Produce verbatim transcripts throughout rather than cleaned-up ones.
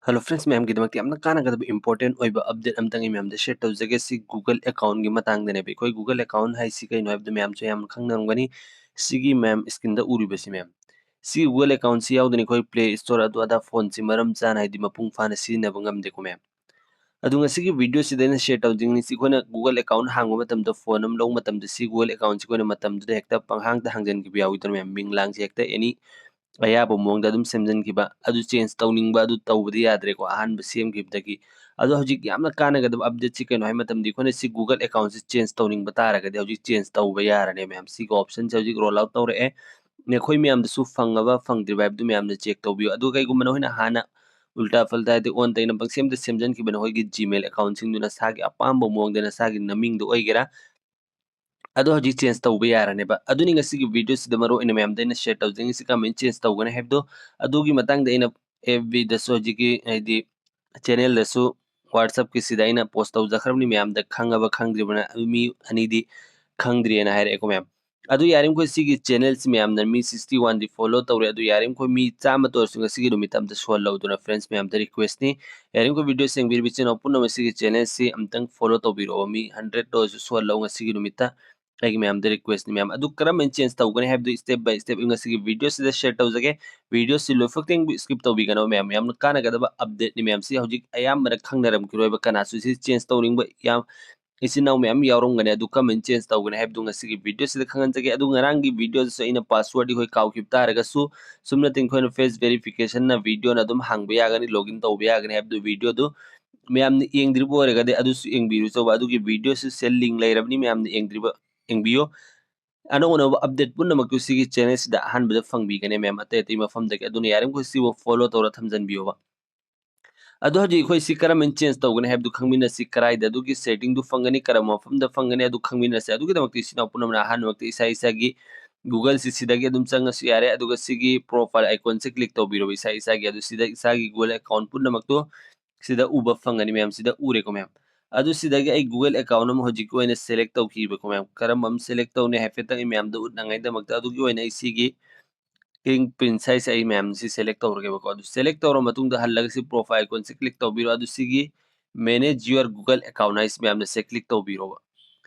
Hello friends, ꯃꯌꯥꯝꯒꯤꯗꯃꯛꯇ ꯌꯥꯝꯅ ꯀꯥꯟꯅꯒꯗꯕ important ꯑꯣꯏꯕ update ꯑꯝꯇꯪ ꯑꯩ ꯃꯌꯥꯝꯗ share ꯇꯧꯖꯒꯦ꯫ ꯁꯤ Google account ꯒꯤ ꯃꯇꯥꯡꯗꯅꯦꯕ꯫ ꯑꯩꯈꯣꯏ Google account ꯍꯥꯏꯁꯤ ꯀꯩꯅꯣ ꯍꯥꯏꯕꯗꯨ ꯃꯌꯥꯝꯁꯨ ꯌꯥꯝꯅ ꯈꯪꯅꯔꯝꯒꯅꯤ꯫ ꯁꯤꯒꯤ ꯃꯌꯥꯝ screen ꯗ ꯎꯔꯤꯕꯁꯤ ꯃꯌꯥꯝ, ꯁꯤ Google account ꯁꯤ ꯌꯥꯎꯗꯅ ꯑꯩꯈꯣꯏ Play Store ꯑꯗꯨ ꯑꯗꯥ phone ꯁꯤ ꯃꯔꯝ ꯆꯥꯅ ꯍꯥꯏꯗꯤ ꯃꯄꯨꯡ ꯐꯥꯅ ꯁꯤꯖꯤꯟꯅꯕ ꯉꯝꯗꯦꯀꯣ ꯃꯌꯥꯝ꯫ ꯑꯗꯨ ꯉꯁꯤꯒꯤ video ꯁꯤꯗ ꯑꯩꯅ share ꯇꯧꯖꯅꯤꯡꯉꯤꯁꯤ ꯑꯩꯈꯣꯏꯅ Google account ꯍꯥꯡꯕ ꯃꯇꯝꯗ, phone ꯑꯃ ꯂꯧꯕ ꯃꯇꯝꯗ ꯁꯤ Google account ꯁꯤ ꯑꯩꯈꯣꯏꯅ ꯃꯇꯝꯗꯨꯗ ꯍꯦꯛꯇ ꯄꯪꯍꯥꯡꯗ ꯍꯥꯡꯖꯟꯈꯤꯕ ꯌꯥꯎꯋꯤꯗꯅ ꯃꯌꯥꯝ, ꯃꯤꯡ ꯂꯥꯡꯁꯤ ꯍꯦꯛꯇ any ꯑꯌꯥꯕ ꯃꯑꯣꯡꯗ ꯑꯗꯨꯝ ꯁꯦꯝꯖꯤꯟꯈꯤꯕ꯫ ꯑꯗꯨ change ꯇꯧꯅꯤꯡꯕ ꯑꯗꯨ ꯇꯧꯕꯗꯤ ꯌꯥꯗ꯭ꯔꯦꯀꯣ ꯑꯍꯥꯟꯕ ꯁꯦꯝꯈꯤꯕꯗꯒꯤ꯫ ꯑꯗꯣ ꯍꯧꯖꯤꯛ ꯌꯥꯝꯅ ꯀꯥꯟꯅꯒꯗꯕ update ꯁꯤ ꯀꯩꯅꯣ ꯍꯥꯏꯕ ꯃꯇꯝꯗ ꯑꯩꯈꯣꯏꯅ ꯁꯤ Google account ꯁꯤ change ꯇꯧꯅꯤꯡꯕ ꯇꯥꯔꯒꯗꯤ ꯍꯧꯖꯤꯛ change ꯇꯧꯕ ꯌꯥꯔꯅꯤ ꯃꯌꯥꯝ꯫ ꯁꯤꯒꯤ option ꯁꯦ ꯍꯧꯖꯤꯛ roll out ꯇꯧꯔꯛꯑꯦ꯫ ꯅꯈꯣꯏ ꯃꯌꯥꯝꯗꯁꯨ ꯐꯪꯉꯕ ꯐꯪꯗ꯭ꯔꯤꯕ ꯍꯥꯏꯕꯗꯨ ꯃꯌꯥꯝꯅ check ꯇꯧꯕꯤꯌꯨ꯫ ꯑꯗꯨꯒ ꯀꯩꯒꯨꯝꯕ ꯅꯈꯣꯏꯅ ꯍꯥꯟꯅ ꯎꯜꯇꯥ ꯐꯜꯇꯥ ꯍꯥꯏꯗꯤ ꯑꯣꯟ ꯇꯩꯅ ꯄꯪꯁꯦꯝꯗ ꯁꯦꯝꯖꯤꯟꯈꯤꯕ ꯅꯈꯣꯏꯒꯤ Gmail account ꯁꯤꯡꯗꯨ ꯅꯁꯥꯒꯤ ꯑꯄꯥꯝꯕ ꯃꯑꯣꯡꯗ ꯅꯁꯥꯒꯤ ꯅꯃꯤꯡꯗ ꯑꯣꯏꯒꯦꯔꯥ, ꯑꯗꯣ ꯍꯧꯖꯤꯛ change ꯇꯧꯕ ꯌꯥꯔꯅꯦꯕ꯫ ꯑꯗꯨꯅꯤ ꯉꯁꯤꯒꯤ video ꯁꯤꯗ ꯃꯔꯨ ꯑꯣꯏꯅ ꯃꯌꯥꯝꯗ ꯑꯩꯅ share ꯇꯧꯖꯅꯤꯡꯉꯤꯁꯤ ꯀꯃꯥꯏꯅ change ꯇꯧꯒꯅꯤ ꯍꯥꯏꯕꯗꯣ꯫ ꯑꯗꯨꯒꯤ ꯃꯇꯥꯡꯗ ꯑꯩꯅ F B ꯗꯁꯨ ꯍꯧꯖꯤꯛꯀꯤ ꯍꯥꯏꯗꯤ channel ꯗꯁꯨ WhatsApp ꯀꯤꯁꯤꯗ ꯑꯩꯅ post ꯇꯧꯖꯈ꯭ꯔꯕꯅꯤ, ꯃꯌꯥꯝꯗ ꯈꯪꯉꯕ ꯈꯪꯗ꯭ꯔꯤꯕꯅ ꯑꯗꯨ ꯃꯤ ꯑꯅꯤꯗꯤ ꯈꯪꯗ꯭ꯔꯤꯑꯅ ꯍꯥꯏꯔꯛꯑꯦꯀꯣ ꯃꯌꯥꯝ꯫ ꯑꯗꯨ ꯌꯥꯔꯤꯃꯈꯩ ꯁꯤꯒꯤ channel ꯁꯤ ꯃꯌꯥꯝꯅ ꯃꯤ sixty one ꯗꯤ follow ꯇꯧꯔꯦ, ꯑꯗꯨ ꯌꯥꯔꯤꯃꯈꯩ ꯃꯤ ꯆꯥꯝꯃꯇ ꯑꯣꯏꯔꯁꯨ ꯉꯁꯤꯒꯤ ꯅꯨꯃꯤꯠꯇ ꯑꯝꯇ ꯁꯨꯍꯜꯂꯧꯗꯨꯅ friends ꯃꯌꯥꯝꯗ request ꯅꯤ꯫ ꯌꯥꯔꯤꯃꯈꯩ video ꯁꯦꯡꯕꯤꯔꯤꯕ ꯏꯆꯤꯟ ꯏꯅꯥꯎ ꯄꯨꯝꯅꯃꯛ ꯁꯤꯒꯤ channel ꯁꯤ ꯑꯝꯇꯪ follow ꯇꯧꯕꯤꯔꯛꯑꯣ꯫ ꯃꯤ hundred ꯇ ꯑꯣꯏꯔꯁꯨ ꯁꯨꯍꯜꯂꯧ ꯉꯁꯤꯒꯤ ꯅꯨꯃꯤꯠꯇ꯫ ꯑꯩꯒꯤ ꯃꯌꯥꯝꯗ request ꯅꯤ ꯃꯌꯥꯝ꯫ ꯑꯗꯨ ꯀꯔꯝꯍꯥꯏꯅ change ꯇꯧꯒꯅꯤ ꯍꯥꯏꯕꯗꯨ step by step ꯑꯩ ꯉꯁꯤꯒꯤ video ꯁꯤꯗ share ꯇꯧꯖꯒꯦ꯫ Video ꯁꯤ ꯂꯣꯏꯐꯥꯎ ꯊꯦꯡꯕ skip ꯇꯧꯕꯤꯒꯅꯨ ꯃꯌꯥꯝ꯫ ꯌꯥꯝꯅ ꯀꯥꯟꯅꯒꯗꯕ update ꯅꯤ ꯃꯌꯥꯝ꯫ ꯁꯤ ꯍꯧꯖꯤꯛ ꯑꯌꯥꯝꯕꯅ ꯈꯪꯅꯔꯝꯈꯤꯔꯣꯏꯕ, ꯀꯅꯥꯁꯨ ꯁꯤ change ꯇꯧꯅꯤꯡꯕ ꯌꯥꯝ ꯏꯆꯤꯟ ꯏꯅꯥꯎ ꯃꯌꯥꯝ ꯌꯥꯎꯔꯝꯒꯅꯤ꯫ ꯑꯗꯨ ꯀꯃꯥꯏꯅ change ꯇꯧꯒꯅꯤ ꯍꯥꯏꯕꯗꯨ ꯉꯁꯤꯒꯤ video ꯁꯤꯗ ꯈꯪꯍꯟꯖꯒꯦ꯫ ꯑꯗꯨ ꯉꯔꯥꯡꯒꯤ video ꯗꯁꯨ ꯑꯩꯅ password ꯑꯩꯈꯣꯏ ꯀꯥꯎꯈꯤꯕ ꯇꯥꯔꯒꯁꯨ, ꯁꯨꯝꯅꯇꯪ ꯑꯩꯈꯣꯏꯅ face verification ꯅ video ꯅ ꯑꯗꯨꯝ ꯍꯥꯡꯕ ꯌꯥꯒꯅꯤ, login ꯇꯧꯕ ꯌꯥꯒꯅꯤ ꯍꯥꯏꯕꯗꯨ video ꯗꯨ ꯃꯌꯥꯝꯅ ꯌꯦꯡꯗ꯭ꯔꯤꯕ ꯑꯣꯏꯔꯒꯗꯤ ꯑꯗꯨꯁꯨ ꯌꯦꯡꯕꯤꯔꯨ ꯆꯧꯕ꯫ ꯑꯗꯨꯒꯤ video ꯁꯤ link ꯂꯩꯔꯕꯅꯤ, ꯃꯌꯥꯝꯅ ꯌꯦꯡꯗ꯭ꯔꯤꯕ ꯌꯦꯡꯕꯤꯌꯨ꯫ ꯑꯅꯧ ꯑꯅꯧꯕ update ꯄꯨꯝꯅꯃꯛꯇꯨ ꯁꯤꯒꯤ channel ꯁꯤꯗ ꯑꯍꯥꯟꯕꯗ ꯐꯪꯕꯤꯒꯅꯤ ꯃꯌꯥꯝ, ꯑꯇꯩ ꯑꯇꯩ ꯃꯐꯝꯗꯒꯤ꯫ ꯑꯗꯨꯅ ꯌꯥꯔꯤꯃꯈꯩ ꯁꯤꯕꯨ follow ꯇꯧꯔ ꯊꯝꯖꯟꯕꯤꯌꯣꯕ꯫ ꯑꯗꯣ ꯍꯧꯖꯤꯛ ꯑꯩꯈꯣꯏ ꯁꯤ ꯀꯔꯝꯍꯥꯏꯅ change ꯇꯧꯒꯅꯤ ꯍꯥꯏꯕꯗꯨ ꯈꯪꯃꯤꯟꯅꯁꯤ꯫ ꯀꯔꯥꯏꯗ ꯑꯗꯨꯒꯤ setting ꯗꯨ ꯐꯪꯒꯅꯤ, ꯀꯔꯝꯕ ꯃꯐꯝꯗ ꯐꯪꯒꯅꯤ, ꯑꯗꯨ ꯈꯪꯃꯤꯟꯅꯁꯤ꯫ ꯑꯗꯨꯒꯤꯗꯃꯛꯇ ꯏꯆꯤꯟ ꯏꯅꯥꯎ ꯄꯨꯝꯅꯃꯛꯅ ꯑꯍꯥꯟꯕꯃꯛꯇ ꯏꯁꯥ ꯏꯁꯥꯒꯤ Google ꯁꯤ ꯁꯤꯗꯒꯤ ꯑꯗꯨꯝ ꯆꯪꯉꯁꯨ ꯌꯥꯔꯦ꯫ ꯑꯗꯨꯒ ꯁꯤꯒꯤ profile icon ꯁꯦ click ꯇꯧꯕꯤꯔꯣꯕ ꯏꯁꯥ ꯏꯁꯥꯒꯤ꯫ ꯑꯗꯨ ꯁꯤꯗ ꯏꯁꯥꯒꯤ Google account ꯄꯨꯝꯅꯃꯛꯇꯨ ꯁꯤꯗ ꯎꯕ ꯐꯪꯒꯅꯤ ꯃꯌꯥꯝ, ꯁꯤꯗ ꯎꯔꯦꯀꯣ ꯃꯌꯥꯝ꯫ ꯑꯗꯨ ꯁꯤꯗꯒꯤ ꯑꯩ Google account ꯑꯃ ꯍꯧꯖꯤꯛꯀꯤ ꯑꯣꯏꯅ select ꯇꯧꯈꯤꯕꯀꯣ ꯃꯌꯥꯝ꯫ ꯀꯔꯝꯕ ꯑꯃ select ꯇꯧꯅꯤ ꯍꯥꯏꯐꯦꯠꯇꯪ ꯑꯩ ꯃꯌꯥꯝꯗ ꯎꯠꯅꯉꯥꯏꯗꯃꯛꯇ꯫ ꯑꯗꯨꯒꯤ ꯑꯣꯏꯅ ꯑꯩ ꯁꯤꯒꯤ King Prince ꯍꯥꯏꯁꯦ ꯑꯩ ꯃꯌꯥꯝ ꯁꯤ select ꯇꯧꯔꯒꯦꯕꯀꯣ꯫ ꯑꯗꯨ select ꯇꯧꯔ ꯃꯇꯨꯡꯗ ꯍꯜꯂꯒ ꯁꯤ profile icon ꯁꯤ click ꯇꯧꯕꯤꯔꯣ꯫ ꯑꯗꯨ ꯁꯤꯒꯤ manage your Google account ꯍꯥꯏꯁꯤ ꯃꯌꯥꯝꯅ ꯁꯦ click ꯇꯧꯕꯤꯔꯣꯕ꯫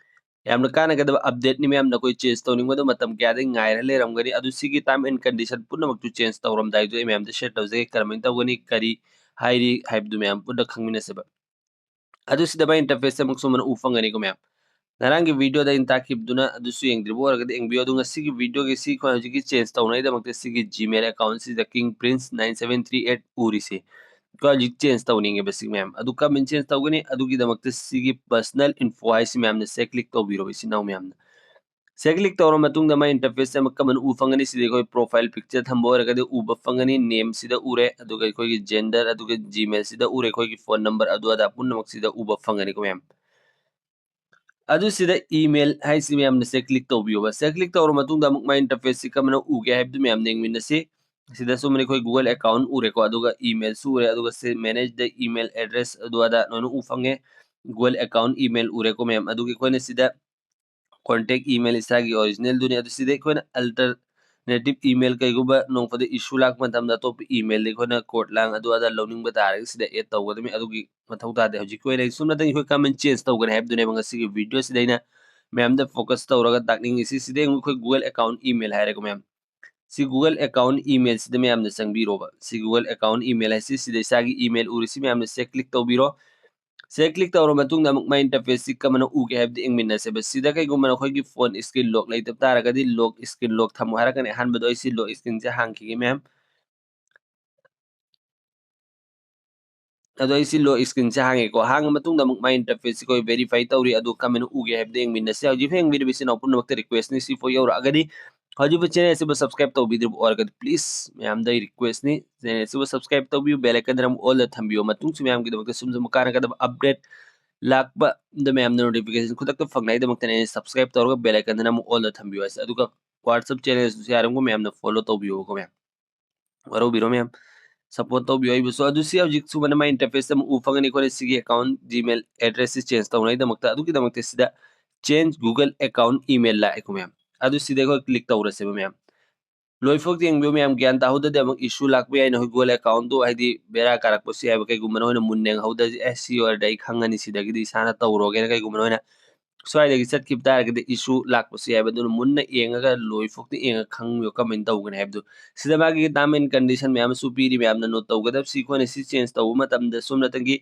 ꯌꯥꯝꯅ ꯀꯥꯟꯅꯒꯗꯕ update ꯅꯤ ꯃꯌꯥꯝ꯫ ꯅꯈꯣꯏ change ꯇꯧꯅꯤꯡꯕꯗꯣ ꯃꯇꯝ ꯀꯌꯥꯗꯒꯤ ꯉꯥꯏꯔ ꯂꯩꯔꯝꯒꯅꯤ꯫ ꯑꯗꯨ ꯁꯤꯒꯤ term and condition ꯄꯨꯝꯅꯃꯛꯇꯨ change ꯇꯧꯔꯝꯗꯥꯏꯗꯨ ꯑꯩ ꯃꯌꯥꯝꯗ share ꯇꯧꯖꯒꯦ, ꯀꯔꯝꯍꯥꯏꯅ ꯇꯧꯒꯅꯤ, ꯀꯔꯤ ꯍꯥꯏꯔꯤ ꯍꯥꯏꯕꯗꯨ ꯃꯌꯥꯝ ꯄꯨꯟꯅ ꯈꯪꯃꯤꯟꯅꯁꯦꯕ꯫ ꯑꯗꯨ ꯁꯤꯗ ꯃꯥꯏ interface ꯑꯃꯨꯛ ꯁꯨꯃꯥꯏꯅ ꯎ ꯐꯪꯒꯅꯤꯀꯣ ꯃꯌꯥꯝ꯫ ꯉꯔꯥꯡꯒꯤ video ꯗ ꯑꯩꯅ ꯇꯥꯛꯈꯤꯕꯗꯨꯅ ꯑꯗꯨꯁꯨ ꯌꯦꯡꯗ꯭ꯔꯤꯕ ꯑꯣꯏꯔꯒꯗꯤ ꯌꯦꯡꯕꯤꯌꯨ꯫ ꯑꯗꯨ ꯉꯁꯤꯒꯤ video ꯒꯤ ꯁꯤ ꯑꯩꯈꯣꯏ ꯍꯧꯖꯤꯛꯀꯤ change ꯇꯧꯅꯉꯩꯗꯃꯛꯇ ꯁꯤꯒꯤ Gmail account ꯁꯤꯗ King Prince nine seven three eight ꯎꯔꯤꯁꯦ꯫ ꯑꯩꯈꯣꯏ ꯍꯧꯖꯤꯛ change ꯇꯧꯅꯤꯡꯉꯦꯕ ꯁꯤ ꯃꯌꯥꯝ꯫ ꯑꯗꯨ ꯀꯔꯝꯍꯥꯏꯅ change ꯇꯧꯒꯅꯤ? ꯑꯗꯨꯒꯤꯗꯃꯛꯇ ꯁꯤꯒꯤ personal info ꯍꯥꯏꯁꯤ ꯃꯌꯥꯝꯅ ꯁꯦ click ꯇꯧꯕꯤꯔꯣꯕ ꯏꯆꯤꯟ ꯏꯅꯥꯎ ꯃꯌꯥꯝꯅ꯫ ꯁꯦ click ꯇꯧꯔ ꯃꯇꯨꯡꯗ ꯃꯥꯏ interface ꯑꯃ ꯀꯃꯟ ꯎ ꯐꯪꯒꯅꯤ꯫ ꯁꯤꯗ ꯑꯩꯈꯣꯏ profile picture ꯊꯝꯕ ꯑꯣꯏꯔꯒꯗꯤ ꯎꯕ ꯐꯪꯒꯅꯤ, name ꯁꯤꯗ ꯎꯔꯦ, ꯑꯗꯨꯒ ꯑꯩꯈꯣꯏꯒꯤ gender, ꯑꯗꯨꯒ Gmail ꯁꯤꯗ ꯎꯔꯦ, ꯑꯩꯈꯣꯏꯒꯤ phone number ꯑꯗꯨ ꯑꯗꯥ ꯄꯨꯝꯅꯃꯛ ꯁꯤꯗ ꯎꯕ ꯐꯪꯒꯅꯤꯀꯣ ꯃꯌꯥꯝ꯫ ꯑꯗꯨ ꯁꯤꯗ email ꯍꯥꯏꯁꯤ ꯃꯌꯥꯝꯅ ꯁꯦ click ꯇꯧꯕꯤꯌꯣꯕ꯫ ꯁꯦ click ꯇꯧꯔ ꯃꯇꯨꯡꯗ ꯑꯃꯨꯛ ꯃꯥꯏ interface ꯁꯤ ꯀꯃꯥꯏꯅ ꯎꯒꯦ ꯍꯥꯏꯕꯗꯨ ꯃꯌꯥꯝꯅ ꯌꯦꯡꯃꯤꯟꯅꯁꯤ꯫ ꯁꯤꯗ ꯁꯨꯝ ꯑꯩꯈꯣꯏ Google account ꯎꯔꯦꯀꯣ, ꯑꯗꯨꯒ email ꯁꯨ ꯎꯔꯦ, ꯑꯗꯨꯒ ꯁꯤ manage the email address ꯑꯗꯨ ꯑꯗꯥ ꯂꯣꯏꯅ ꯎ ꯐꯪꯉꯦ꯫ Google account email ꯎꯔꯦꯀꯣ ꯃꯌꯥꯝ꯫ ꯑꯗꯨꯒꯤ ꯑꯩꯈꯣꯏꯅ ꯁꯤꯗ contact email ꯏꯁꯥꯒꯤ original ꯗꯨꯅꯤ꯫ ꯑꯗꯨ ꯁꯤꯗ ꯑꯩꯈꯣꯏꯅ alternative email ꯀꯩꯒꯨꯝꯕ ꯅꯣꯡ ꯐꯥꯗꯣꯛ issue ꯂꯥꯛꯄ ꯃꯇꯝꯗ ꯑꯇꯣꯞꯄ email ꯗ ꯑꯩꯈꯣꯏꯅ code ꯂꯥꯡ ꯑꯗꯨ ꯑꯗꯥ ꯂꯧꯅꯤꯡꯕ ꯇꯥꯔꯒꯗꯤ ꯁꯤꯗ add ꯇꯧꯒꯗꯕꯅꯤ꯫ ꯑꯗꯨꯒꯤ ꯃꯊꯧ ꯇꯥꯗꯦ꯫ ꯍꯧꯖꯤꯛꯀꯤ ꯑꯣꯏꯅ ꯁꯨꯞꯅꯇꯪ ꯑꯩꯈꯣꯏ ꯀꯃꯥꯏꯅ change ꯇꯧꯒꯅꯤ ꯍꯥꯏꯕꯗꯨꯅꯦꯕ ꯉꯁꯤꯒꯤ video ꯁꯤꯗ ꯑꯩꯅ ꯃꯌꯥꯝꯗ focus ꯇꯧꯔꯒ ꯇꯥꯛꯅꯤꯡꯉꯤꯁꯤ꯫ ꯁꯤꯗ ꯑꯃꯨꯛ ꯑꯩꯈꯣꯏ Google account email ꯍꯥꯏꯔꯦꯀꯣ ꯃꯌꯥꯝ꯫ ꯁꯤ Google account email ꯁꯤꯗ ꯃꯌꯥꯝꯅ ꯆꯪꯕꯤꯔꯣꯕ꯫ ꯁꯤ Google account email ꯍꯥꯏꯁꯤ ꯁꯤꯗ ꯏꯁꯥꯒꯤ email ꯎꯔꯤꯁꯤ ꯃꯌꯥꯝꯅ ꯁꯦ click ꯇꯧꯕꯤꯔꯣ꯫ ꯁꯦ click ꯇꯧꯔ ꯃꯇꯨꯡꯗ ꯑꯃꯨꯛ ꯃꯥꯏ interface ꯁꯤ ꯀꯃꯥꯏꯅ ꯎꯒꯦ ꯍꯥꯏꯕꯗꯨ ꯌꯦꯡꯃꯤꯟꯅꯁꯦꯕ꯫ ꯁꯤꯗ ꯀꯩꯒꯨꯝꯕ ꯅꯈꯣꯏꯒꯤ phone screen lock ꯂꯩꯇꯕ ꯇꯥꯔꯒꯗꯤ lock screen lock ꯊꯝꯃꯣ ꯍꯥꯏꯔꯛꯀꯅꯤ꯫ ꯑꯍꯥꯟꯕꯗ ꯑꯩ ꯁꯤ lock screen ꯁꯦ ꯍꯥꯡꯈꯤꯒꯦ ꯃꯌꯥꯝ꯫ ꯑꯗꯣ ꯑꯩ ꯁꯤ lock screen ꯁꯦ ꯍꯥꯡꯉꯦꯀꯣ꯫ ꯍꯥꯡꯉ ꯃꯇꯨꯡꯗ ꯑꯃꯨꯛ ꯃꯥꯏ interface ꯁꯤ ꯑꯩꯈꯣꯏ verify ꯇꯧꯔꯤ꯫ ꯑꯗꯨ ꯀꯃꯥꯏꯅ ꯎꯒꯦ ꯍꯥꯏꯕꯗꯨ ꯌꯦꯡꯃꯤꯟꯅꯁꯦ꯫ ꯍꯧꯖꯤꯛ ꯌꯦꯡꯕꯤꯔꯤꯕ ꯏꯆꯤꯟ ꯏꯅꯥꯎ ꯄꯨꯝꯅꯃꯛꯇ request ꯅꯤ꯫ ꯁꯤꯐꯥꯎ ꯌꯧꯔꯛꯑꯒꯗꯤ ꯍꯧꯖꯤꯛ channel ꯑꯁꯤꯕꯨ subscribe ꯇꯧꯕꯤꯗ꯭ꯔꯤꯕ ꯑꯣꯏꯔꯒꯗꯤ please ꯃꯌꯥꯝꯗ ꯑꯩ request ꯅꯤ, channel ꯑꯁꯤꯕꯨ subscribe ꯇꯧꯕꯤꯌꯨ, bell icon ꯗ ꯑꯃꯨꯛ all ꯗ ꯊꯝꯕꯤꯌꯨ꯫ ꯃꯇꯨꯡꯁꯨ ꯃꯌꯥꯝꯒꯤꯗꯃꯛꯇ ꯁꯨꯝ ꯁꯨꯝ ꯀꯥꯟꯅꯒꯗꯕ update ꯂꯥꯛꯄꯗ ꯃꯌꯥꯝꯅ notification ꯈꯨꯗꯛꯇ ꯐꯪꯅꯉꯥꯏꯗꯃꯛꯇꯅꯦ ꯑꯩꯅ subscribe ꯇꯧꯔꯒ bell icon ꯗꯅ ꯑꯃꯨꯛ all ꯗ ꯊꯝꯕꯤꯌꯨ ꯍꯥꯏꯁꯦ꯫ ꯑꯗꯨꯒ WhatsApp channel ꯁꯨ ꯌꯥꯔꯝꯒ ꯃꯌꯥꯝꯅ follow ꯇꯧꯕꯤꯌꯨꯀꯣ ꯃꯌꯥꯝ꯫ ꯋꯥꯔꯧꯕꯤꯔꯣ ꯃꯌꯥꯝ, support ꯇꯧꯕꯤꯌꯨ ꯑꯩꯕꯨꯁꯨ꯫ ꯑꯗꯨ ꯁꯤ ꯍꯧꯖꯤꯛ ꯁꯨꯃꯥꯏꯅ ꯃꯥꯏ interface ꯑꯃ ꯎ ꯐꯪꯒꯅꯤ꯫ ꯑꯩꯈꯣꯏꯅ ꯁꯤꯒꯤ account Gmail address ꯁꯤ change ꯇꯧꯅꯉꯥꯏꯗꯃꯛꯇ, ꯑꯗꯨꯒꯤꯗꯃꯛꯇ ꯁꯤꯗ change Google account email ꯂꯥꯛꯑꯦꯀꯣ ꯃꯌꯥꯝ꯫ ꯑꯗꯨ ꯁꯤꯗ ꯑꯩꯈꯣꯏ click ꯇꯧꯔꯁꯦꯕ ꯃꯌꯥꯝ꯫ ꯂꯣꯏꯐꯥꯎ ꯌꯦꯡꯕꯤꯌꯨ ꯃꯌꯥꯝ, ꯒ꯭ꯌꯥꯟ ꯇꯥꯍꯧꯗꯗꯤ ꯑꯃꯨꯛ issue ꯂꯥꯛꯄ ꯌꯥꯏ, ꯅꯈꯣꯏ Google account ꯇꯨ ꯍꯥꯏꯗꯤ ꯕꯦꯔꯥ ꯀꯥꯔꯛꯄꯁꯨ ꯌꯥꯏꯕ꯫ ꯀꯩꯒꯨꯝꯕ ꯅꯈꯣꯏꯅ ꯃꯨꯟꯅ ꯌꯦꯡꯍꯧꯗꯗꯤ, "ꯑꯦ, ꯁꯤ ꯑꯣꯏꯔꯗꯤ ꯑꯩ ꯈꯪꯉꯅꯤ, ꯁꯤꯗꯒꯤꯗꯤ ꯏꯁꯥꯅ ꯇꯧꯔꯣꯒꯦꯅ" ꯀꯩꯒꯨꯝꯕ ꯅꯈꯣꯏꯅ ꯁ꯭ꯋꯥꯏꯗꯒꯤ ꯆꯠꯈꯤꯕ ꯇꯥꯔꯒꯗꯤ issue ꯂꯥꯛꯄꯁꯨ ꯌꯥꯏꯕ꯫ ꯑꯗꯨꯅ ꯃꯨꯟꯅ ꯌꯦꯡꯉꯒ ꯂꯣꯏꯐꯥꯎꯇ ꯌꯦꯡꯉꯒ ꯈꯪꯕꯤꯌꯨ ꯀꯃꯥꯏꯅ ꯇꯧꯒꯅꯤ ꯍꯥꯏꯕꯗꯨ꯫ ꯁꯤꯗ ꯃꯥꯒꯤ term and condition ꯃꯌꯥꯝ ꯑꯃꯁꯨ ꯄꯤꯔꯤ, ꯃꯌꯥꯝꯅ note ꯇꯧꯒꯗꯕꯁꯤ ꯑꯩꯈꯣꯏꯅ ꯁꯤ change ꯇꯧꯕ ꯃꯇꯝꯗ ꯁꯣꯝ ꯅꯥꯀꯟꯒꯤ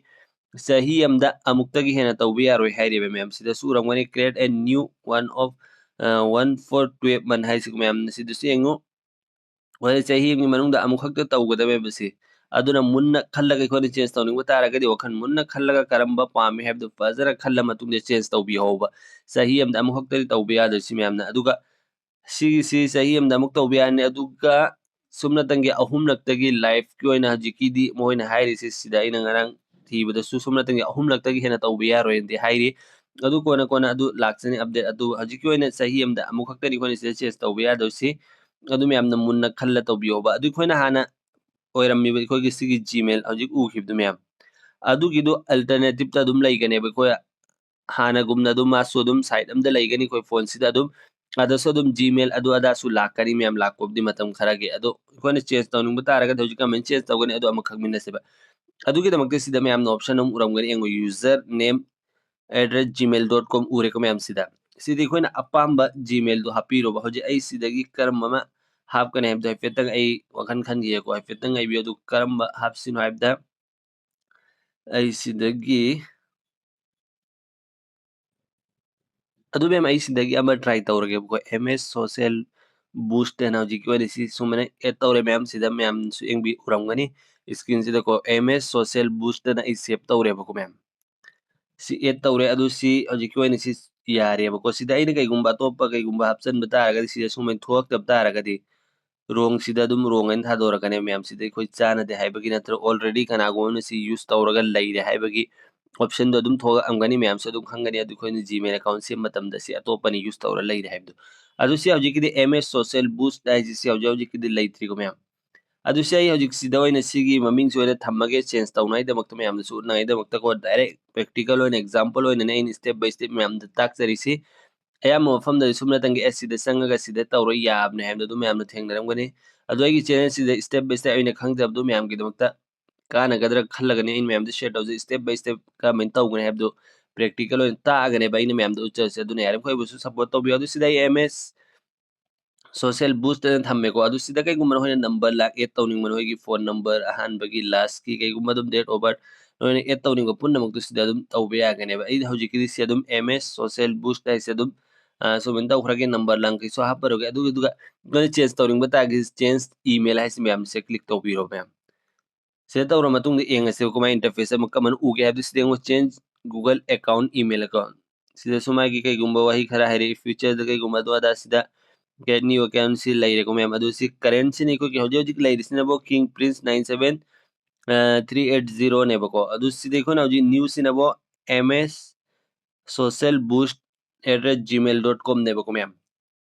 ꯆꯍꯤ ꯑꯃꯗ ꯑꯃꯨꯛꯇꯒꯤ ꯍꯦꯟꯅ ꯇꯧꯕ ꯌꯥꯔꯣꯏ ꯍꯥꯏꯔꯤꯕ ꯃꯌꯥꯝ꯫ ꯁꯤꯗꯁꯨ ꯎꯔꯝꯒꯅꯤ, "Create a new one of, ꯑ, one for twelve month" ꯍꯥꯏꯁꯤ ꯃꯌꯥꯝꯅ ꯁꯤꯗꯁꯨ ꯌꯦꯡꯉꯨ꯫ ꯍꯣꯏ, ꯆꯍꯤ ꯑꯃꯒꯤ ꯃꯅꯨꯡꯗ ꯑꯃꯨꯛꯈꯛꯇ ꯇꯧꯒꯗꯕꯅꯦꯕ ꯁꯤ꯫ ꯑꯗꯨꯅ ꯃꯨꯟꯅ ꯈꯜꯂꯒ ꯑꯩꯈꯣꯏꯅ change ꯇꯧꯅꯤꯡꯕ ꯇꯥꯔꯒꯗꯤ ꯋꯥꯈꯜ ꯃꯨꯟꯅ ꯈꯜꯂꯒ ꯀꯔꯝꯕ ꯄꯥꯝꯃꯤ ꯍꯥꯏꯕꯗꯨ ꯐꯖꯅ ꯈꯜꯂ ꯃꯇꯨꯡꯗ change ꯇꯧꯕꯤꯍꯧꯕ꯫ ꯆꯍꯤ ꯑꯃꯗ ꯑꯃꯨꯛꯈꯛꯇꯗꯤ ꯇꯧꯕ ꯌꯥꯗꯣꯏꯁꯤ ꯃꯌꯥꯝꯅ꯫ ꯑꯗꯨꯒ ꯁꯤꯒꯤꯁꯤ ꯆꯍꯤ ꯑꯃꯗ ꯑꯃꯨꯛ ꯇꯧꯕ ꯌꯥꯅꯤ꯫ ꯑꯗꯨꯒ ꯁꯨꯞꯅꯇꯪꯒꯤ ꯑꯍꯨꯝꯂꯛꯇꯒꯤ lifeꯀꯤ ꯑꯣꯏꯅ ꯍꯧꯖꯤꯛꯀꯤꯗꯤ ꯃꯈꯣꯏꯅ ꯍꯥꯏꯔꯤꯁꯦ, ꯁꯤꯗ ꯑꯩꯅ ꯉꯔꯥꯡ ꯊꯤꯕꯗꯁꯨ ꯁꯨꯞꯅꯇꯪꯒꯤ ꯑꯍꯨꯝꯂꯛꯇꯒꯤ ꯍꯦꯟꯅ ꯇꯧꯕ ꯌꯥꯔꯣꯏꯅꯗꯤ ꯍꯥꯏꯔꯤ꯫ ꯑꯗꯨ ꯀꯣꯟꯅ ꯀꯣꯟꯅ ꯑꯗꯨ ꯂꯥꯛꯆꯅꯤ update꯫ ꯑꯗꯨ ꯍꯧꯖꯤꯛꯀꯤ ꯑꯣꯏꯅ ꯆꯍꯤ ꯑꯃꯗ ꯑꯃꯨꯛꯈꯛꯇꯅꯤ ꯑꯩꯈꯣꯏꯅ ꯁꯤꯗ change ꯇꯧꯕ ꯌꯥꯗꯣꯏꯁꯤ꯫ ꯑꯗꯨ ꯃꯌꯥꯝꯅ ꯃꯨꯟꯅ ꯈꯜꯂ ꯇꯧꯕꯤꯌꯣꯕ꯫ ꯑꯗꯨ ꯑꯩꯈꯣꯏꯅ ꯍꯥꯟꯅ ꯑꯣꯏꯔꯝꯃꯤꯕ ꯑꯩꯈꯣꯏꯒꯤ ꯁꯤꯒꯤ Gmail ꯍꯧꯖꯤꯛ ꯎꯈꯤꯕꯗꯨ ꯃꯌꯥꯝ, ꯑꯗꯨꯒꯤꯗꯨ alternativeꯇ ꯑꯗꯨꯝ ꯂꯩꯒꯅꯦꯕ꯫ ꯑꯩꯈꯣꯏ ꯍꯥꯟꯅꯒꯨꯝꯅ ꯑꯗꯨꯝ ꯃꯥꯁꯨ ꯑꯗꯨꯝ site ꯑꯃꯗ ꯂꯩꯒꯅꯤ ꯑꯩꯈꯣꯏ phoneꯁꯤꯗ ꯑꯗꯨꯝ꯫ ꯑꯗꯁꯨ ꯑꯗꯨꯝ Gmail ꯑꯗꯨ ꯑꯗꯥꯁꯨ ꯂꯥꯛꯀꯅꯤ ꯃꯌꯥꯝ, ꯂꯥꯛꯄꯕꯨꯗꯤ ꯃꯇꯝ ꯈꯔꯒꯤ꯫ ꯑꯗꯣ ꯑꯩꯈꯣꯏꯅ change ꯇꯧꯅꯤꯡꯕ ꯇꯥꯔꯒꯗꯤ ꯍꯧꯖꯤꯛ ꯀꯃꯥꯏꯅ change ꯇꯧꯒꯅꯤ ꯑꯗꯨ ꯑꯃꯨꯛ ꯈꯪꯃꯤꯟꯅꯁꯦꯕ꯫ ꯑꯗꯨꯒꯤꯗꯃꯛꯇ ꯁꯤꯗ ꯃꯌꯥꯝꯅ option ꯑꯃ ꯎꯔꯝꯒꯅꯤ, ꯌꯦꯡꯉꯨ, user name at the rate gmail dot com ꯎꯔꯦꯀꯣ ꯃꯌꯥꯝ ꯁꯤꯗ꯫ ꯁꯤꯗꯤ ꯑꯩꯈꯣꯏꯅ ꯑꯄꯥꯝꯕ Gmailꯗꯣ ꯍꯥꯞꯄꯤꯔꯣꯕ꯫ ꯍꯧꯖꯤꯛ ꯑꯩ ꯁꯤꯗꯒꯤ ꯀꯔꯝꯕ ꯑꯃ ꯍꯥꯞꯀꯅꯤ ꯍꯥꯏꯕꯗꯣ ꯍꯥꯏꯐꯦꯠꯇꯪ ꯑꯩ ꯋꯥꯈꯜ ꯈꯟꯈꯤꯒꯦꯀꯣ꯫ ꯍꯥꯏꯐꯦꯠꯇꯪ ꯉꯥꯏꯕꯤꯌꯨ꯫ ꯑꯗꯨ ꯀꯔꯝꯕ ꯍꯥꯞꯁꯤꯅꯣ ꯍꯥꯏꯕꯗ ꯑꯩ ꯁꯤꯗꯒꯤ, ꯑꯗꯨ ꯃꯌꯥꯝ ꯑꯩ ꯁꯤꯗꯒꯤ ꯑꯃ try ꯇꯧꯔꯒꯦꯕꯀꯣ꯫ MS Social Boost ꯍꯥꯏꯅ ꯍꯧꯖꯤꯛꯀꯤ ꯑꯣꯏꯅ ꯁꯤ ꯁꯨꯃꯥꯏꯅ add ꯇꯧꯔꯦ ꯃꯌꯥꯝ꯫ ꯁꯤꯗ ꯃꯌꯥꯝꯁꯨ ꯌꯦꯡꯕꯤ-, ꯎꯔꯝꯒꯅꯤ screenꯁꯤꯗꯀꯣ, MS Social Boost ꯍꯥꯏꯅ ꯑꯩ save ꯇꯧꯔꯦꯕꯀꯣ ꯃꯌꯥꯝ꯫ ꯁꯤ add ꯇꯧꯔꯦ꯫ ꯑꯗꯨ ꯁꯤ ꯍꯧꯖꯤꯛꯀꯤ ꯑꯣꯏꯅ ꯁꯤ ꯌꯥꯔꯦꯕꯀꯣ꯫ ꯁꯤꯗ ꯑꯩꯅ ꯀꯩꯒꯨꯝꯕ ꯑꯇꯣꯞꯄ ꯀꯩꯒꯨꯝꯕ ꯍꯥꯞꯆꯤꯟꯕ ꯇꯥꯔꯒꯗꯤ, ꯁꯤꯗ ꯁꯨꯃꯥꯏꯅ ꯊꯣꯛꯂꯛꯇꯕ ꯇꯥꯔꯒꯗꯤ, wrongꯁꯤꯗ ꯑꯗꯨꯝ wrong ꯍꯥꯏꯅ ꯊꯥꯗꯣꯔꯛꯀꯅꯤ ꯃꯌꯥꯝ꯫ ꯁꯤꯗ ꯑꯩꯈꯣꯏ ꯆꯥꯟꯅꯗꯦ ꯍꯥꯏꯕꯒꯤ ꯅꯠꯇ꯭ꯔꯒ already ꯀꯅꯥꯒꯨꯝꯕ ꯑꯃꯅ ꯁꯤ use ꯇꯧꯔꯒ ꯂꯩꯔꯦ ꯍꯥꯏꯕꯒꯤ optionꯗꯣ ꯑꯗꯨꯝ ꯊꯣꯛꯂꯛꯑꯝꯒꯅꯤ ꯃꯌꯥꯝꯁꯨ ꯑꯗꯨꯝ ꯈꯪꯒꯅꯤ꯫ ꯑꯗꯨ ꯑꯩꯈꯣꯏꯅ Gmail account ꯁꯦꯝꯕ ꯃꯇꯝꯗ ꯁꯤ ꯑꯇꯣꯞꯄꯅ use ꯇꯧꯔ ꯂꯩꯔꯦ ꯍꯥꯏꯕꯗꯣ꯫ ꯑꯗꯨ ꯁꯤ ꯍꯧꯖꯤꯛꯀꯤꯗꯤ MS Social Boost ꯍꯥꯏꯁꯤ ꯁꯤ ꯍꯧꯖꯤꯛ ꯍꯧꯖꯤꯛꯀꯤꯗꯤ ꯂꯩꯇ꯭ꯔꯤꯀꯣ ꯃꯌꯥꯝ꯫ ꯑꯗꯨ ꯁꯤ ꯑꯩ ꯍꯧꯖꯤꯛ ꯁꯤꯗ ꯑꯣꯏꯅ ꯁꯤꯒꯤ ꯃꯃꯤꯡꯁꯤ ꯑꯣꯏꯅ ꯊꯝꯃꯒꯦ, change ꯇꯧꯅꯉꯥꯏꯗꯃꯛꯇ, ꯃꯌꯥꯝꯗꯁꯨ ꯎꯠꯅꯉꯥꯏꯗꯃꯛꯇꯀꯣ꯫ Direct practical ꯑꯣꯏꯅ example ꯑꯣꯏꯅꯅꯦ ꯑꯩꯅ step by step ꯃꯌꯥꯝꯗ ꯇꯥꯛꯆꯔꯤꯁꯤ꯫ ꯑꯌꯥꯝꯕ ꯃꯐꯝꯗꯗꯤ ꯁꯨꯞꯅꯇꯪꯒꯤ ꯑꯦꯁ ꯁꯤꯗ ꯆꯪꯉꯒ ꯁꯤꯗ ꯇꯧꯔ ꯌꯥꯕꯅꯦ ꯍꯍꯥꯏꯕꯗꯣ ꯑꯗꯨꯝ ꯃꯌꯥꯝꯅ ꯊꯦꯡꯅꯔꯝꯒꯅꯤ꯫ ꯑꯗꯣ ꯑꯩꯒꯤ ꯆꯦꯅꯦꯜꯁꯤꯗ step by step ꯑꯩꯅ ꯈꯪꯖꯕꯗꯨ ꯃꯌꯥꯝꯒꯤꯗꯃꯛꯇ ꯀꯥꯟꯅꯒꯗ꯭ꯔꯥ ꯈꯜꯂꯒꯅꯤ ꯑꯩꯅ ꯃꯌꯥꯝꯗ share ꯇꯧꯖꯩ꯫ Step by step ꯀꯔꯝꯍꯥꯏꯅ ꯇꯧꯒꯅꯤ ꯍꯥꯏꯕꯗꯨ practical ꯑꯣꯏꯅ ꯇꯥꯛꯑꯒꯅꯦꯕ ꯑꯩꯅ ꯃꯌꯥꯝꯗ ꯎꯠꯆꯔꯤꯁꯦ꯫ ꯑꯗꯨꯅ ꯌꯥꯔꯤꯃꯈꯩ ꯑꯩꯕꯨꯁꯨ support ꯇꯧꯕꯤꯌꯨ꯫ ꯑꯗꯨ ꯁꯤꯗ ꯑꯩ M S Social Boost ꯑꯅ ꯊꯝꯃꯦꯀꯣ꯫ ꯑꯗꯨ ꯁꯤꯗ ꯀꯩꯒꯨꯝꯕ ꯅꯈꯣꯏꯅ number ꯂꯥꯛ add ꯇꯧꯅꯤꯡꯕ, ꯅꯈꯣꯏꯒꯤ phone number ꯑꯍꯥꯟꯕꯒꯤ, lastꯀꯤ, ꯀꯩꯒꯨꯝꯕ ꯑꯗꯨꯝ date of birth, ꯅꯈꯣꯏꯅ add ꯇꯧꯅꯤꯡꯕ ꯄꯨꯝꯅꯃꯛꯇꯨ ꯁꯤꯗ ꯑꯗꯨꯝ ꯇꯧꯕ ꯌꯥꯒꯅꯦꯕ꯫ ꯑꯩ ꯍꯧꯖꯤꯛꯀꯤꯗꯤ ꯁꯤ ꯑꯗꯨꯝ M S Social Boost ꯍꯥꯏꯁꯦ ꯑꯗꯨꯝ, ꯑ, ꯁꯨꯃꯥꯏꯅ ꯇꯧꯈ꯭ꯔꯒꯦ, number ꯂꯥꯡ ꯀꯩꯁꯨ ꯍꯥꯞꯄꯔꯣꯏꯒꯦ꯫ ꯑꯗꯨꯒꯤꯗꯨꯒ ꯅꯈꯣꯏꯅ change ꯇꯧꯅꯤꯡꯕ ꯇꯥꯔꯒꯗꯤ change email ꯍꯥꯏꯁꯤ ꯃꯌꯥꯝꯁꯦ click ꯇꯧꯕꯤꯔꯣ ꯃꯌꯥꯝ꯫ ꯁꯤꯗ ꯇꯧꯔ ꯃꯇꯨꯡꯗ ꯌꯦꯡꯉꯁꯦꯕꯀꯣ, ꯃꯥꯏ interface ꯑꯃ ꯀꯃꯥꯏꯅ ꯎꯒꯦ ꯍꯥꯏꯕꯗꯨ ꯁꯤꯗ ꯌꯦꯡꯉꯣ, change Google account email account꯫ ꯁꯤꯗꯁꯨ ꯃꯥꯒꯤ ꯀꯩꯒꯨꯝꯕ ꯋꯥꯍꯩ ꯈꯔ ꯍꯥꯏꯔꯛꯏ, futureꯗ ꯀꯩꯒꯨꯝꯕ ꯑꯗꯨ ꯑꯗꯥ ꯁꯤꯗ get new account ꯁꯤ ꯂꯩꯔꯦꯀꯣ ꯃꯌꯥꯝ꯫ ꯑꯗꯨ ꯁꯤ currentꯁꯤꯅ ꯑꯩꯈꯣꯏꯒꯤ ꯍꯧꯖꯤꯛ ꯍꯧꯖꯤꯛ ꯂꯩꯔꯤꯁꯤꯅꯕꯨ King Prince nine seven three eight zeroꯅꯦꯕꯀꯣ꯫ ꯑꯗꯨ ꯁꯤꯗ ꯑꯩꯈꯣꯏꯅ ꯍꯧꯖꯤꯛ newꯁꯤꯅꯕꯨ M S Social Boost at gmail dot comꯅꯦꯕꯀꯣ ꯃꯌꯥꯝ꯫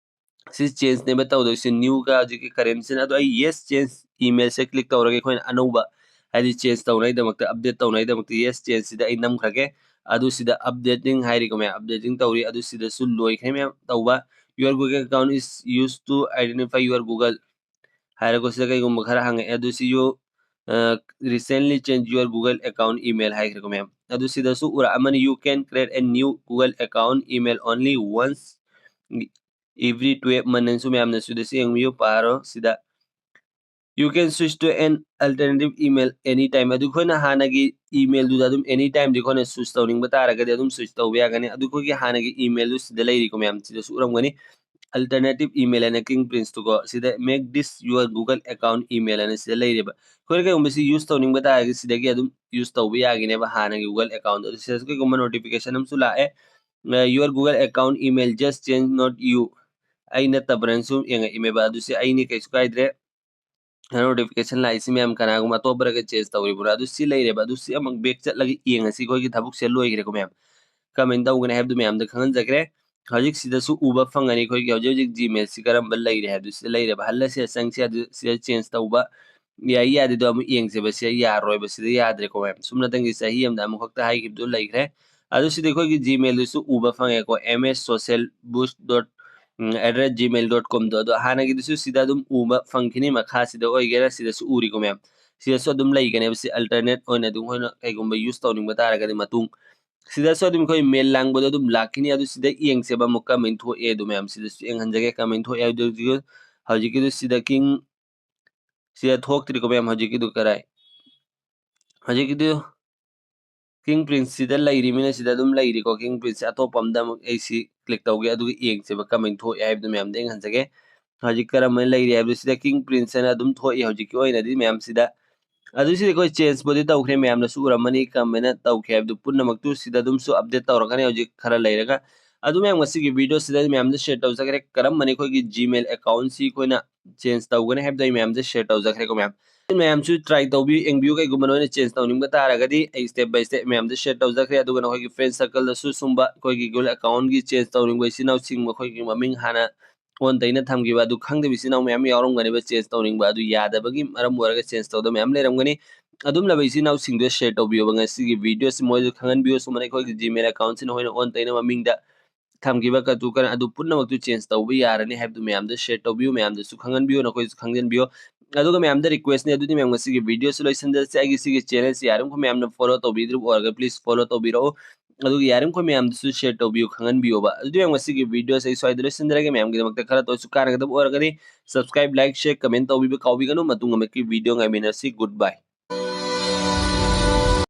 ꯁꯤ changeꯅꯦꯕ ꯇꯧꯗꯣꯏꯁꯦ, newꯒ ꯍꯧꯖꯤꯛꯀꯤ currentꯁꯤꯅ꯫ ꯑꯗꯣ ꯑꯩ yes change emailꯁꯦ click ꯇꯧꯔꯒ ꯑꯩꯈꯣꯏꯅ ꯑꯅꯧꯕ, ꯍꯥꯏꯗꯤ change ꯇꯧꯅꯉꯥꯏꯗꯃꯛꯇ, update ꯇꯧꯅꯉꯥꯏꯗꯃꯛꯇ yes changeꯁꯤꯗ ꯑꯩ ꯅꯝꯈ꯭ꯔꯒꯦ꯫ ꯑꯗꯨ ꯁꯤꯗ updating ꯍꯥꯏꯔꯤꯀꯣ ꯃꯌꯥꯝ, updating ꯇꯧꯔꯤ꯫ ꯑꯗꯨ ꯁꯤꯗꯁꯨ ꯂꯣꯏꯈ꯭ꯔꯦ ꯃꯌꯥꯝ ꯇꯧꯕ꯫ Your Google account is used to identify your Google ꯍꯥꯏꯔꯒ ꯁꯤꯗ ꯀꯩꯒꯨꯝꯕ ꯈꯔ ꯍꯪꯉꯛꯑꯦ꯫ ꯑꯗꯨ ꯁꯤ you, ꯑ, recently change your Google account email ꯍꯥꯏꯈ꯭ꯔꯦꯀꯣ ꯃꯌꯥꯝ꯫ ꯑꯗꯨ ꯁꯤꯗꯁꯨ ꯎꯔꯛꯑꯃꯅꯤ, you can create a new Google account email only once every twelve month ꯑꯅꯁꯨ ꯃꯌꯥꯝꯅ ꯁꯤꯗꯁꯨ ꯌꯦꯡꯕꯤꯌꯨ, ꯄꯥꯔꯣ ꯁꯤꯗ꯫ You can switch to an alternative email anytime꯫ ꯑꯗꯨ ꯑꯩꯈꯣꯏꯅ ꯍꯥꯟꯅꯒꯤ emailꯗꯨꯗ ꯑꯗꯨꯝ anytimeꯗꯤ ꯑꯩꯈꯣꯏꯅ switch ꯇꯧꯅꯤꯡꯕ ꯇꯥꯔꯒꯗꯤ ꯑꯗꯨꯝ switch ꯇꯧꯕ ꯌꯥꯒꯅꯤ꯫ ꯑꯗꯨ ꯑꯩꯈꯣꯏꯒꯤ ꯍꯥꯟꯅꯒꯤ emailꯗꯨ ꯁꯤꯗ ꯂꯩꯔꯤꯀꯣ ꯃꯌꯥꯝ, ꯁꯤꯗꯁꯨ ꯎꯔꯝꯒꯅꯤ, alternative email ꯍꯥꯏꯅ King Princeꯇꯨꯀꯣ꯫ ꯁꯤꯗ make this your Google account email ꯍꯥꯏꯅ ꯁꯤꯗ ꯂꯩꯔꯦꯕ꯫ ꯑꯩꯈꯣꯏꯅ ꯀꯩꯒꯨꯝꯕ ꯁꯤ use ꯇꯧꯅꯤꯡꯕ ꯇꯥꯔꯒꯗꯤ ꯁꯤꯗꯒꯤ ꯑꯗꯨꯝ use ꯇꯧꯕ ꯌꯥꯒꯅꯦꯕ ꯍꯥꯟꯅꯒꯤ Google account꯫ ꯑꯗꯨ ꯁꯤꯗꯁꯨ ꯀꯩꯒꯨꯝꯕ notification ꯑꯃꯁꯨ ꯂꯥꯛꯑꯦ, "Your Google account email just change, not you"꯫ ꯑꯩ ꯅꯠꯇꯕ꯭ꯔꯅꯁꯨ ꯌꯦꯡꯉꯛꯏꯃꯦꯕ꯫ ꯑꯗꯨ ꯁꯤ ꯑꯩꯅꯤ, ꯀꯩꯁꯨ ꯀꯥꯏꯗ꯭ꯔꯦ꯫ Notification ꯂꯥꯛꯏꯁꯤ ꯃꯌꯥꯝ ꯀꯅꯥꯒꯨꯝꯕ ꯑꯇꯣꯞꯄꯔꯒ change ꯇꯧꯔꯤꯕ꯭ꯔꯥ? ꯑꯗꯨ ꯁꯤ ꯂꯩꯔꯦꯕ꯫ ꯑꯗꯨ ꯁꯤ ꯑꯃꯨꯛ back ꯆꯠꯂꯒ ꯌꯦꯡꯉꯁꯤ꯫ ꯑꯩꯈꯣꯏꯒꯤ ꯊꯕꯛꯁꯦ ꯂꯣꯏꯈ꯭ꯔꯦꯀꯣ ꯃꯌꯥꯝ꯫ ꯀꯃꯥꯏꯅ ꯇꯧꯒꯅꯤ ꯍꯥꯏꯕꯗꯨ ꯃꯌꯥꯝꯗ ꯈꯪꯍꯟꯖꯈ꯭ꯔꯦ꯫ ꯍꯧꯖꯤꯛ ꯁꯤꯗꯁꯨ ꯎꯕ ꯐꯪꯒꯅꯤ ꯑꯩꯈꯣꯏꯒꯤ ꯍꯧꯖꯤꯛ ꯍꯧꯖꯤꯛ Gmailꯁꯤ ꯀꯔꯝꯕ ꯂꯩꯔꯦ ꯍꯥꯏꯕꯗꯨ ꯁꯤꯗ ꯂꯩꯔꯦꯕ꯫ ꯍꯜꯂ ꯁꯤꯗ ꯆꯪꯁꯤ꯫ ꯑꯗꯨ ꯁꯤꯗ change ꯇꯧꯕ ꯌꯥꯏ ꯌꯥꯗꯦꯗꯣ ꯑꯃꯨꯛ ꯌꯦꯡꯁꯦꯕ꯫ ꯁꯤꯗ ꯌꯥꯔꯣꯏꯕ, ꯁꯤꯗ ꯌꯥꯗ꯭ꯔꯦꯀꯣ ꯃꯌꯥꯝ꯫ ꯁꯨꯞꯅꯇꯪꯒꯤ ꯆꯍꯤ ꯑꯃꯗ ꯑꯃꯨꯛꯈꯛꯇ ꯍꯥꯏꯈꯤꯕꯗꯨ ꯂꯩꯈ꯭ꯔꯦ꯫ ꯑꯗꯨ ꯁꯤꯗ ꯑꯩꯈꯣꯏꯒꯤ Gmail ꯗꯨꯁꯨ ꯎꯕ ꯐꯪꯉꯦꯀꯣ, M S social boost dot, um, at the rate gmail dot com ꯗꯣ꯫ ꯑꯗꯣ ꯍꯥꯟꯅꯒꯤꯗꯨꯁꯨ ꯁꯤꯗ ꯑꯗꯨꯝ ꯎꯕ ꯐꯪꯈꯤꯅꯤ, ꯃꯈꯥꯁꯤꯗ ꯑꯣꯏꯒꯦꯔꯥ ꯁꯤꯗꯁꯨ ꯎꯔꯤꯀꯣ ꯃꯌꯥꯝ꯫ ꯁꯤꯗꯁꯨ ꯑꯗꯨꯝ ꯂꯩꯒꯅꯦꯕ, ꯁꯤ alternate ꯑꯣꯏꯅ ꯑꯗꯨꯝ ꯑꯩꯈꯣꯏꯅ ꯀꯩꯒꯨꯝꯕ use ꯇꯧꯅꯤꯡꯕ ꯇꯥꯔꯒꯗꯤ ꯃꯇꯨꯡ꯫ ꯁꯤꯗꯁꯨ ꯑꯗꯨꯝ ꯑꯩꯈꯣꯏ mail ꯂꯥꯡꯕꯗꯣ ꯑꯗꯨꯝ ꯂꯥꯛꯈꯤꯅꯤ꯫ ꯑꯗꯨ ꯁꯤꯗ ꯌꯦꯡꯁꯦꯕ ꯑꯃꯨꯛ ꯀꯃꯥꯏꯅ ꯊꯣꯛꯑꯦ ꯑꯗꯨ ꯃꯌꯥꯝ꯫ ꯁꯤꯗꯁꯨ ꯌꯦꯡꯍꯟꯖꯒꯦ ꯀꯃꯥꯏꯅ ꯊꯣꯛꯑꯦ ꯍꯥꯏꯕꯗꯨ꯫ ꯍꯧꯖꯤꯛꯀꯤꯗꯨ ꯁꯤꯗ King ꯁꯤꯗ ꯊꯣꯛꯇ꯭ꯔꯤꯀꯣ ꯃꯌꯥꯝ꯫ ꯍꯧꯖꯤꯛꯀꯤꯗꯨ ꯀꯔꯥꯏ? ꯍꯧꯖꯤꯛꯀꯤꯗꯨ King Prince ꯁꯤꯗ ꯂꯩꯔꯤꯃꯤꯅ ꯁꯤꯗ ꯑꯗꯨꯝ ꯂꯩꯔꯤꯀꯣ꯫ King Prince ꯁꯦ ꯑꯇꯣꯞꯄ ꯑꯝꯗ ꯑꯃꯨꯛ ꯑꯩ ꯁꯤ click ꯇꯧꯒꯦ, ꯑꯗꯨꯒ ꯌꯦꯡꯁꯦꯕ ꯀꯃꯥꯏꯅ ꯊꯣꯛꯑꯦ ꯍꯥꯏꯕꯗꯨ ꯃꯌꯥꯝꯗ ꯌꯦꯡꯍꯟꯖꯒꯦ꯫ ꯍꯧꯖꯤꯛ ꯀꯔꯝꯕ ꯂꯩꯔꯤ ꯍꯥꯏꯕꯗꯨ ꯁꯤꯗ King Prince ꯍꯥꯏꯅ ꯑꯗꯨꯝ ꯊꯣꯛꯏ ꯍꯧꯖꯤꯛꯀꯤ ꯑꯣꯏꯅꯗꯤ ꯃꯌꯥꯝ ꯁꯤꯗ꯫ ꯑꯗꯨ ꯁꯤꯗ ꯑꯩꯈꯣꯏ change ꯄꯨꯗꯤ ꯇꯧꯈ꯭ꯔꯦ, ꯃꯌꯥꯝꯅꯁꯨ ꯎꯔꯝꯃꯅꯤ ꯀꯔꯝꯕꯅ ꯇꯧꯈ꯭ꯔꯦ ꯍꯥꯏꯕꯗꯨ꯫ ꯄꯨꯝꯅꯃꯛꯇꯨ ꯁꯤꯗ ꯑꯗꯨꯝꯁꯨ update ꯇꯧꯔꯛꯀꯅꯤ ꯍꯧꯖꯤꯛ ꯈꯔ ꯂꯩꯔꯒ꯫ ꯑꯗꯨ ꯃꯌꯥꯝ ꯉꯁꯤꯒꯤ video ꯁꯤꯗ ꯃꯌꯥꯝꯗ share ꯇꯧꯖꯈ꯭ꯔꯦ꯫ ꯀꯔꯝꯕꯅ ꯑꯩꯈꯣꯏꯒꯤ Gmail account ꯁꯤ ꯑꯩꯈꯣꯏꯅ change ꯇꯧꯒꯅꯤ ꯍꯥꯏꯕꯗꯣ ꯑꯩ ꯃꯌꯥꯝꯗ share ꯇꯧꯖꯈ꯭ꯔꯦꯀꯣ ꯃꯌꯥꯝ꯫ ꯃꯌꯥꯝꯁꯨ try ꯇꯧꯕꯤꯌꯨ, ꯌꯦꯡꯕꯤꯌꯨ꯫ ꯀꯩꯒꯨꯝꯕ ꯅꯣꯏꯅ change ꯇꯧꯅꯤꯡꯕ ꯇꯥꯔꯒꯗꯤ ꯑꯩ step by step ꯃꯌꯥꯝꯗ share ꯇꯧꯖꯈ꯭ꯔꯦ꯫ ꯑꯗꯨꯒ ꯅꯈꯣꯏꯒꯤ friend circle ꯗꯁꯨ ꯁꯨꯝꯕ ꯑꯩꯈꯣꯏꯒꯤ Google account ꯒꯤ change ꯇꯧꯅꯤꯡꯕ ꯏꯆꯤꯟ ꯏꯅꯥꯎꯁꯤꯡ, ꯃꯈꯣꯏꯒꯤ ꯃꯃꯤꯡ ꯍꯥꯟꯅ ꯑꯣꯟ ꯇꯩꯅ ꯊꯝꯈꯤꯕ ꯑꯗꯨ ꯈꯪꯗꯕ ꯏꯆꯤꯟ ꯏꯅꯥꯎ ꯃꯌꯥꯝ ꯌꯥꯎꯔꯝꯒꯅꯦꯕ change ꯇꯧꯅꯤꯡꯕ꯫ ꯑꯗꯨ ꯌꯥꯗꯕꯒꯤ ꯃꯔꯝ ꯑꯣꯏꯔꯒ change ꯇꯧꯗꯕ ꯃꯌꯥꯝ ꯂꯩꯔꯝꯒꯅꯤ꯫ ꯑꯗꯨꯝꯂꯕ ꯏꯆꯤꯟ ꯏꯅꯥꯎꯁꯤꯡꯗꯨ share ꯇꯧꯕꯤꯌꯣꯕ ꯉꯁꯤꯒꯤ video ꯁꯤ ꯃꯣꯏꯁꯨ ꯈꯪꯍꯟꯕꯤꯌꯨ꯫ ꯁꯨꯃꯥꯏꯅ ꯑꯩꯈꯣꯏꯒꯤ Gmail account ꯁꯤ ꯅꯈꯣꯏꯅ ꯑꯣꯟ ꯇꯩꯅ ꯃꯃꯤꯡꯗ ꯊꯝꯈꯤꯕ ꯀꯇꯨ ꯀꯔꯟ ꯑꯗꯨ ꯄꯨꯝꯅꯃꯛꯇꯨ change ꯇꯧꯕ ꯌꯥꯔꯅꯤ ꯍꯥꯏꯕꯗꯨ ꯃꯌꯥꯝꯗ share ꯇꯧꯕꯤꯌꯨ, ꯃꯌꯥꯝꯗꯁꯨ ꯈꯪꯍꯟꯕꯤꯌꯨ, ꯅꯈꯣꯏꯁꯨ ꯈꯪꯖꯟꯕꯤꯌꯨ꯫ ꯑꯗꯨꯒ ꯃꯌꯥꯝꯗ request ꯅꯤ, ꯑꯗꯨꯗꯤ ꯃꯌꯥꯝ ꯉꯁꯤꯒꯤ video ꯁꯤ ꯂꯣꯏꯁꯤꯟꯖꯔꯁꯤ꯫ ꯑꯩꯒꯤ ꯁꯤꯒꯤ channel ꯁꯤ ꯌꯥꯔꯤꯕꯃꯈꯩ ꯃꯌꯥꯝꯅ follow ꯇꯧꯕꯤꯗ꯭ꯔꯤꯕ ꯑꯣꯏꯔꯒ please follow ꯇꯧꯕꯤꯔꯛꯎ꯫ ꯑꯗꯨꯒ ꯌꯥꯔꯤꯕꯃꯈꯩ ꯃꯌꯥꯝꯗꯁꯨ share ꯇꯧꯕꯤꯌꯨ, ꯈꯪꯍꯟꯕꯤꯌꯣꯕ꯫ ꯑꯗꯨꯗꯤ ꯃꯌꯥꯝ ꯉꯁꯤꯒꯤ video ꯁꯤ ꯑꯩ ꯁ꯭ꯋꯥꯏꯗ ꯂꯣꯏꯁꯤꯟꯖꯔꯒꯦ꯫ ꯃꯌꯥꯝꯒꯤꯗꯃꯛꯇ ꯈꯔꯇ ꯑꯣꯏꯔꯁꯨ ꯀꯥꯟꯅꯒꯗꯕ ꯑꯣꯏꯔꯒꯗꯤ subscribe, like, share, comment ꯇꯧꯕꯤꯕ ꯀꯥꯎꯕꯤꯒꯅꯨ꯫ ꯃꯇꯨꯡ ꯑꯃꯨꯛꯀꯤ video ꯉꯥꯏꯃꯤꯟꯅꯁꯤ꯫ Good bye꯫